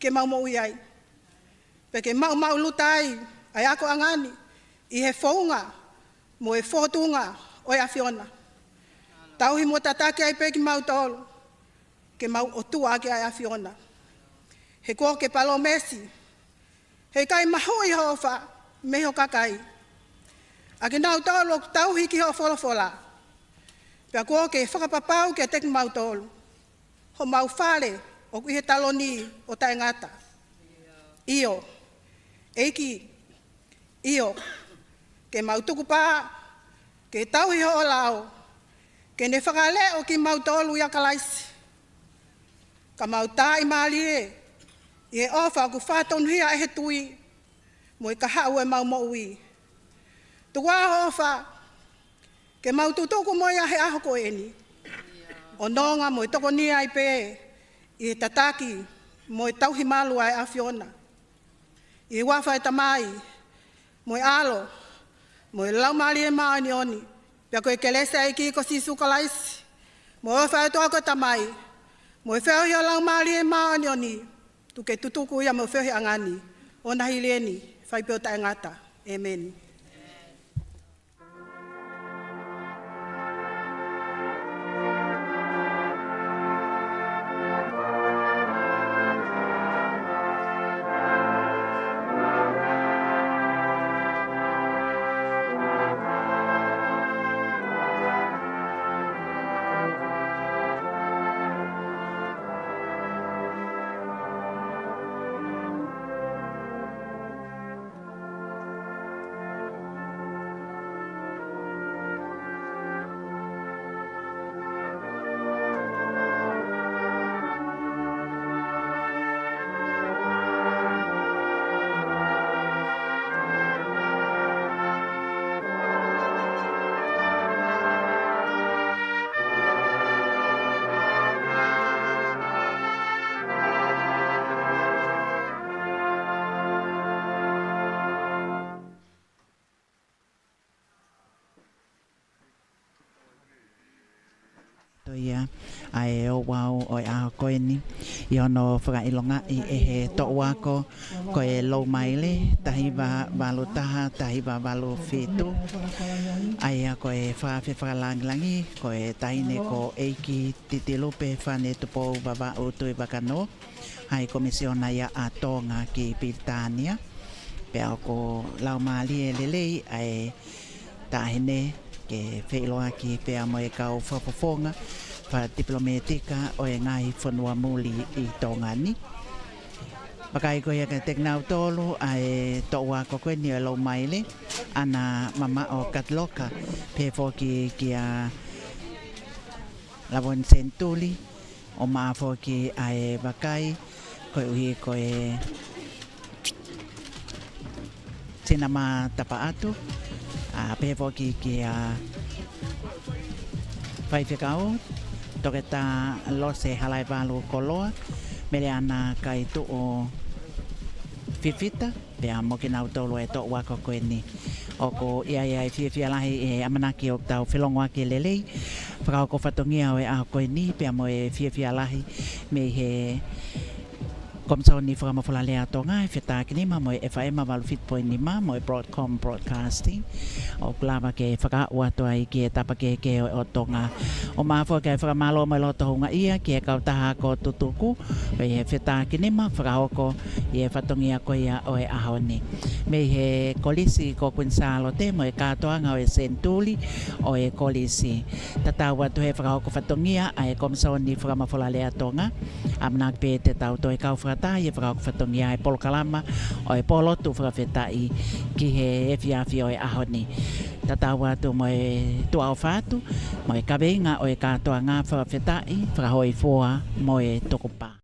ke mau moʻui ai, pea ke maʻumaʻuluta ai ʻa e akoʻanga ni ʻi he founga mo e fōtunga ʻo e ʻAfiona. Tauhi mo tataki ai pē kimautolu ke mau ʻotua ʻaki ʻa e ʻAfiona. He kuo ke palōmesi, he ʻikai mahuʻi ho ʻofa mei ho kakai, ʻa kinautolu ʻoku tauhi ki hoʻo folofola. Pea kuo ke fakapapau kiate kimautolu, homau fale ʻoku ʻi he taloni ʻo taʻengata. ʻIo, ʻEiki, ʻio, ke mau tukupā ke tauhi hoʻo lao, ke ne fakaleʻo kimautolu ʻia Kalaisi, ka mau taaʻi mālie ʻi he ʻofa ʻoku fakatonuhia ʻe he tui mo e kahaʻu ʻemau moʻui. Tuku ā ho ʻofa ke mau tutuku mo ia he ʻaho ko eni, ʻo nonga mo e tokoni ai pē ʻi he tataki mo e tauhi malu ʻa e ʻAfiona. ʻI he huafa ʻo e Tamai, mo e ʻAlo, mo e Laumālie Māʻoniʻoni, pea ko e kelesi ʻa e ʻEiki ko Sīsū Kalaisi, mo e ʻofa ʻa e ʻOtua ko e Tamai, mo e feohi ʻa e Laumālie Māʻoniʻoni, tuku ke tutuku ia mo e feohiʻanga ni, ʻo na hili eni, fai pē ʻo taʻengata. ʻĒmeni. Ko ia ʻa e ouau ʻo e ʻaho ko eni, ʻi hono fakaʻilongaʻi ʻe he toʻu ako ko e Loumaile, taha hiva valu taha, taha hiva valu fitu. ʻA ia ko e fakaafe fakalāngilangi, ko e taʻahine ko ʻEiki Titilupe Fane Tupou Vavaʻu Tuʻivakanō, Hai Komisiona ia ʻa Tonga ki Pilitānia. Pea ʻoku laumālie lelei ʻa e taʻahine ke feʻiloaki pea mo e kau fakafofonga fakatipilometika ʻo e ngaahi fonua muli ʻi Tonga ni. Vakai ko ia kiate kinautolu ʻa e toʻu ako ko eni ʻo e Loumaile, ʻAna Mamaʻo Katiloka, pehē foki kia Lavoni Senituli, ʻo maʻa foki ʻa e vakai, koeʻuhi ko e Sinama Tapaʻatu, ʻa, pehē foki kia Faifekau Toketā Lose Halaevalu Koloa, Meleana Kaituʻu Fifita, pea mo kinautolu e toʻu ako ko eni. ʻOku ʻi ai ʻa e fiefia lahi ʻi he ʻamanaki ʻoku tau felongoaki lelei fakahoko fatongia ʻo e ʻaho ko eni, pea mo e fiefia lahi mei he Komisoni Fakamafola Lea ʻa Tonga, ʻa e Fetakinima mo e F M valu fitu poini nima mo e Broadcom Broadcasting, ʻoku lava ke fakaaʻu atu ai ki he tapa kehekehe ʻo Tonga. ʻO maʻu foki ʻa e fakamālō mo e loto houngaʻia ki he kautaha ako tutuku ʻo e Fetakinima fakahoko ʻi he fatongia ko ia ʻo e ʻaho ni. Mei he Kolisi ko Kuini Sālote mo e kātoanga ʻo e Senituli ʻo e Kolisi. Tatau atu he fakahoko fatongia ʻa e Komisoni Fakamafola Lea ʻa Tonga, ʻamanaki pē te tau toe kau faka- Tahi e fakahoko fatongia e polokalama ʻo e pōlotu fakafetaʻi ki he efiafi ʻo e ʻaho ni. Tatau atu mo e tuʻa ʻofa atu, mo e kaveinga ʻo e kātoanga fakafetaʻi, fakahōifua mo e tukupā.